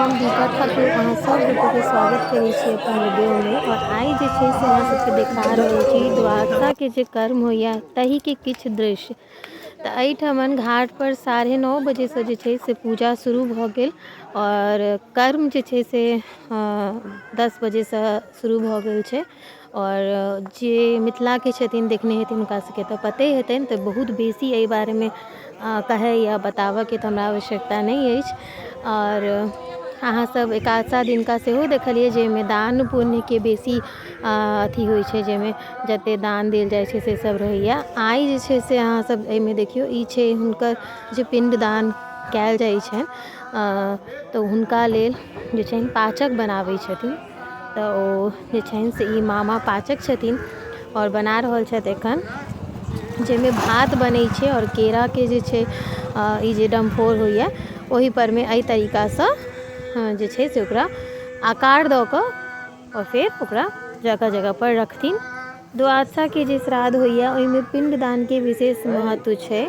हम दीपा ठाकुर अहाँ सब गोटेके स्वागत करै छी अपन वीडियोमे। आओर आइ जे छै से अहाँ सबके देखा रहल छी द्वारकाके जे कर्म होइए ताहिके किछु दृश्य। तऽ एहिठमन घाटपर 9:30 बजेसँ जे छै से पूजा शुरू भऽ गेल आओर कर्म जे छै से 10 बजेसँ शुरू भऽ गेल छै। आओर जे मिथिलाके छथिन देखने हेथिन हुनका सबके तऽ पते हेतनि, तऽ बहुत बेसी एहि बारेमे कहै या बताबऽके तऽ हमरा आवश्यकता नहि अछि। आओर अहाँ सब एकादशा दिनका सेहो देखलियै जाहिमे दान पुण्यके बेसी अथी होइ छै, जाहिमे जते दान देल जाइ छै से सब रहैया। आइ जे छै से अहाँ सब एहिमे देखियौ ई छै हुनकर जे पिण्डदान कयल जाइ छनि, तऽ हुनका लेल जे छनि पाचक बनाबै छथिन। तऽ ओ जे छनि से ई मामा पाचक छथिन आओर बना रहल छथि एखन, जाहिमे भात बनै छै आओर केराके जे छै ई जे डमफोर होइए ओहि परमे एहि तरीकासँ जे छै से ओकरा आकार दऽ कऽ आओर फेर ओकरा जगह जगह पर रखथिन। द्वादशाके जे श्राद्ध होइए ओहिमे पिण्डदानके विशेष महत्व छै।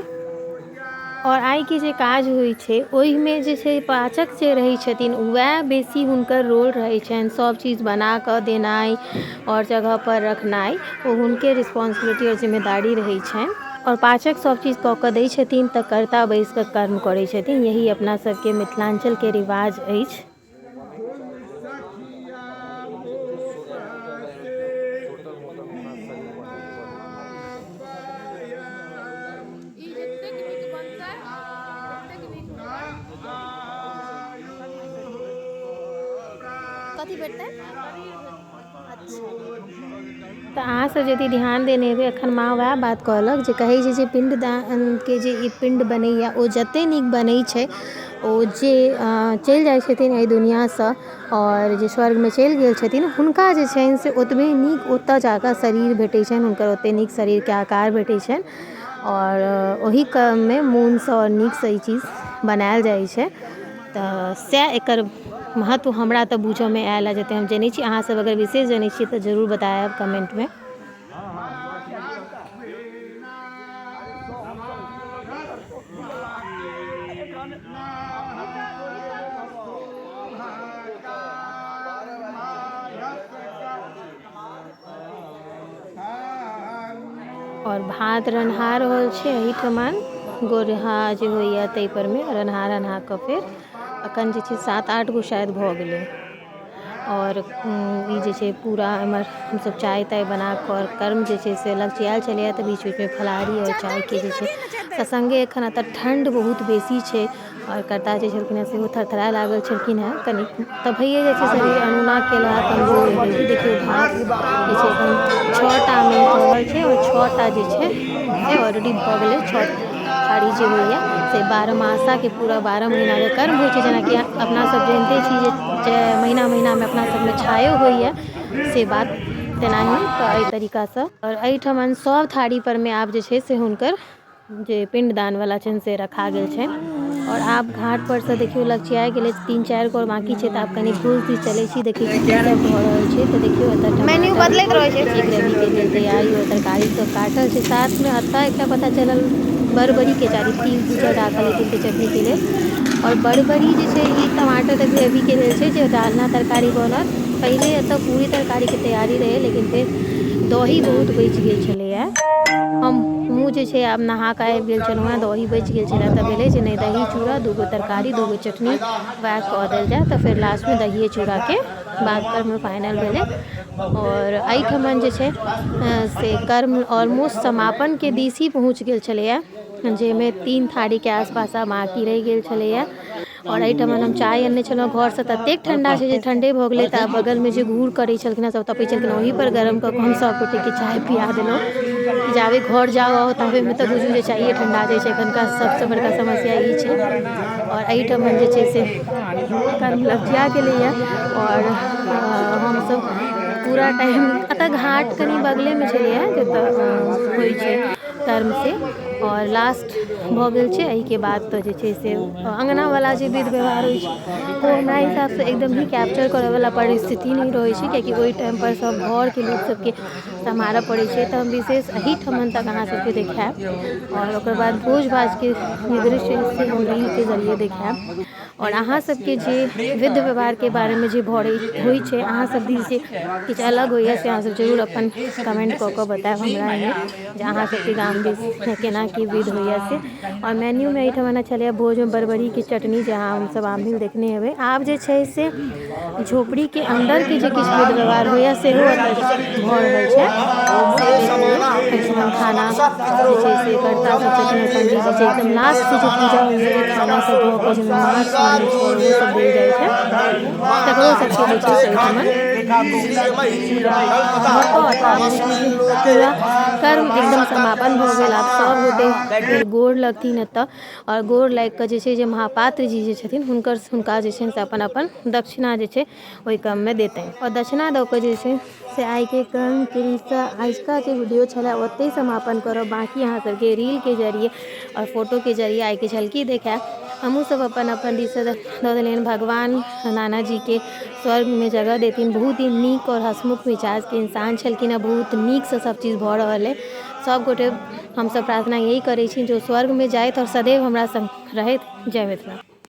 आओर आइके जे काज होइ छै ओहिमे जे छै पाचक जे रहै छथिन वएह बेसी हुनकर रोल रहै छनि, सब चीज बना कऽ देनाइ आओर जगहपर रखनाइ ओ हुनके रिस्पॉन्सिबिलिटी आओर जिम्मेदारी रहै छनि। आओर पाचक सब चीज कऽ कऽ दै छथिन तऽ कर्ता बैस कऽ कर्म करै छथिन। यही अपना सबके मिथिलाञ्चलके रिवाज अछि। कथी भेटतै? तऽ अहाँ सब यदि ध्यान देने हेबै एखन माँ वएह बात कहलक जे कहै छै जे पिण्डदानके जे ई पिण्ड बनैया ओ जते नीक बनै छै ओ जे चलि जाइ छथिन एहि दुनिआँसँ आओर जे स्वर्गमे चलि गेल छथिन हुनका जे छनि से ओतबे नीक ओतऽ जाकऽ शरीर भेटै छनि, हुनकर ओते नीक शरीरके आकार भेटै छनि। आओर ओहि क्रममे मोनसँ आओर नीकसँ ई चीज बनायल जाइ छै। तऽ सएह एकर महत्व हमरा तऽ बूझऽमे आयल हँ, जते हम जनै छी। अहाँ सब अगर विशेष जनै छी तऽ जरूर बतायब कमेन्टमे। और भात रन्हा रहल छै एहिठमन गोरहा जे होइया ताहि पर मे रन्हा रन्हा कऽ फेर अखन जे छै 7-8 गो शायद भऽ गेलै। और ई जे छै पूरा एमहर हमसब चाय ताय बना कऽ और कर्म जे छै से लगचियायल छलैया, तऽ बीच बीचमे फलाहारी और चायके जे छै से संगे एखन एतऽ ठण्ड बहुत बेसी छै और कर्ता जे छलखिन हेँ सेहो थरथराए लागल छलखिन हेँ कनि, तऽ भइए जाइ छै शरीर अनोना केला कमजोर होइ छै। देखियौ भात जे छै एखन 6टा मे भऽ रहल छै और 6टा जे छै से ऑलरेडी भऽ गेलै। 6 थारी जे होइए से बारहमासाके पूरा 12 महीनाके कर्म होइ छै। जेनाकि अपना सब जनिते छी जे महीना महीनामे अपना सबमे छायो होइए, से बात तेनाही तऽ एहि तरीकासँ। आओर एहिठमन सब थारी परमे आब जे छै से हुनकर जे पिण्डदानवला छनि से रखा गेल छनि। आओर आब घाट पर से देखियौ लगचिया गेलै, 3-4 गो बाँकी छै। तऽ आब कनि भोज दिस चलै छी, देखै छी की सब भऽ रहल छै। तऽ देखियौ एतऽ मेन्यू टमाटर बदलैत रहै छै, ग्रेवीके लेल तैयारी आओर तरकारी सब काटल छै। साथमे एतऽ एकटा पता चलल बरबरीके चारी तिल भूजल राखल है तिलके चटनीके लेल। आओर बरबरी जे छै ई टमाटर तऽ ग्रेवीके लेल छै जे डालना तरकारी बनत। पहिले एतऽ पूरी तरकारीके तैयारी रहै, लेकिन फेर दही बहुत बचि गेल छलैया। हमहूँ जे छै आब नहा कऽ आबि गेल छलहुँ हेँ, दही बचि गेल छलै तऽ भेलै जे नहि दही चूड़ा 2 गो तरकारी 2 गो चटनी वएह कऽ देल जाय। तऽ फेर लास्टमे दहिए चूड़ाके बात परमे फाइनल भेलै। आओर एहिठमन जे छै से कर्म ऑलमोस्ट समापनके दिस ही पहुँच गेल छलैया, जाहिमे 3 थारीके आसपास आब बाँकी रहि गेल छलैया। आओर एहिठमन हम चाय अनने छलहुँ घरसँ, ततेक ठण्डा छै जे ठण्डे भऽ गेलै। तऽ बगलमे जे घूर करै छलखिन हेँ सब तपै छलखिन ओहि पर गरम कऽ कऽ हम सब गोटेके चाय पिया देलहुँ। जाबे घर जाउ आउ ताबेमे तऽ बुझू जे चाये ठण्डा जाइ छै। एखनका सबसँ बड़का समस्या ई छै। आओर एहिठमन जे छै से कर्म लपचिया गेलैया। आओर हमसब पूरा टाइम एतऽ घाट कनि बगलेमे छलैया जतऽ होइ छै कर्म से। और लास्ट भऽ गेल छै। एहिके बाद तऽ जे छै से अङ्गनावला जे विध व्यवहार होइ छै ओ हमरा हिसाबसँ एकदम ही कैप्चर करऽवला परिस्थिति नहि रहै छै, कियाकि ओहि टाइमपर सब घरके लोक सबके सम्हारऽ पड़ै छै। तऽ हम विशेष एहिठमन तक अहाँ सबके देखायब और ओकर बाद भोज भातके जे दृश्य से हम रीलके जरिए देखायब। आओर अहाँ सबके जे विध व्यवहारके बारेमे जे भऽ होइ छै, अहाँ सब दिस जे किछु अलग होइए, से अहाँ सब जरूर अपन कमेन्ट कऽ कऽ बतायब हमरा एहिमे जे अहाँ सबके गाम दिस केना की विध होइए से। आओर मेन्यूमे एहिठमन छलैए भोजमे बरबरीके चटनी, जे अहाँ हमसब आमिल देखने हेबै। आब जे छै से झोपड़ीके अन्दरके जे किछु विध व्यवहार होइए सेहो एतऽ भऽ रहल छै। एहिठमन खाना जे छै से कर्ता सब छथिन, पंडीजी जे एकदम लास्ट जे पूजा होइए, जे खाना सब भऽ कऽ जाहिमे माछ बनै छै, ओहो सब देल जाइ छै, तकरो सबके जे छै से एहिठमन पूजा भऽ कऽ आब पूरा कर्म एकदम समापन भऽ गेल। आब सब गोटे फेर गोर लगथिन एतऽ आओर गोर लागि कऽ जे छै जे महापात्र जी जे छथिन हुनकर हुनका जे छै से अपन अपन दक्षिणा जे छै ओहि क्रममे देतनि। आओर दक्षिणा दऽ कऽ जे छै से आइके कर्म क्रियासँ आजुका जे वीडियो छलै ओतहि समापन करब। बाँकी अहाँ सबके रीलके जरिए आओर फोटोके जरिए आइके झलकी देखायब। हमहूँ सब अपन अपन दिससँ दऽ देलियनि। भगवान नाना जीके स्वर्गमे जगह देथिन। बहुत ही नीक आओर हँसमुख मिजाजके इंसान छलखिन हँ। बहुत नीकसँ सब चीज भऽ रहल अइ। सब गोटे हमसब प्रार्थना यही करै छी जे ओ स्वर्गमे जाथि आओर सदैव हमरा संग रहथि। जय मिथिला।